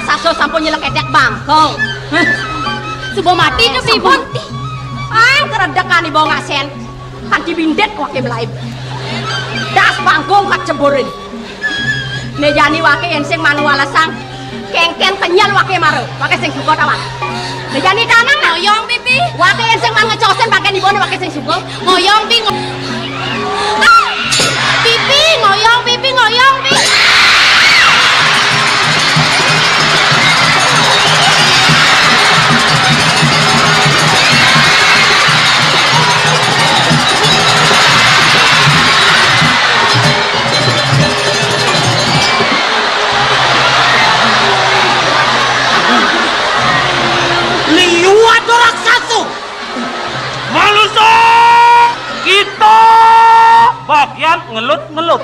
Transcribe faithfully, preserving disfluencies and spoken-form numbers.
Saso sampun nyelek edek bangkong. Suba mati kepripun? Ah, keredekan iba ngasen. Kanti bindit wake melaib. Das bangkong kat ceburin. Ne jani wake yen sing manu alesang. Kengken kenyel wake mara. Wake sing suka tawang. Ne jani tanang nah. Ngoyong pipi. Wake yen sing man ngecosen bagian ibane wake sing suka. Ngoyong pi. Ngo- Ah! Pipi ngoyong, pipi ngoyong, pipi. Liwat raksasa. Manusa kita bagian ngelut-ngelut.